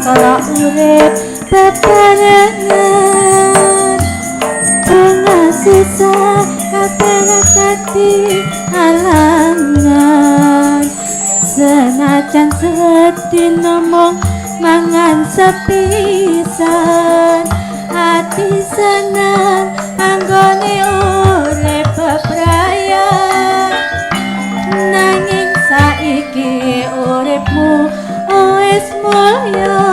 Kala urip bebarengan, bunga susah kabeh dadi halangan. Senajan sedina mung mangan sepisan, ati seneng anggone urip bebrayan. Nanging saiki uripmu wis mulya.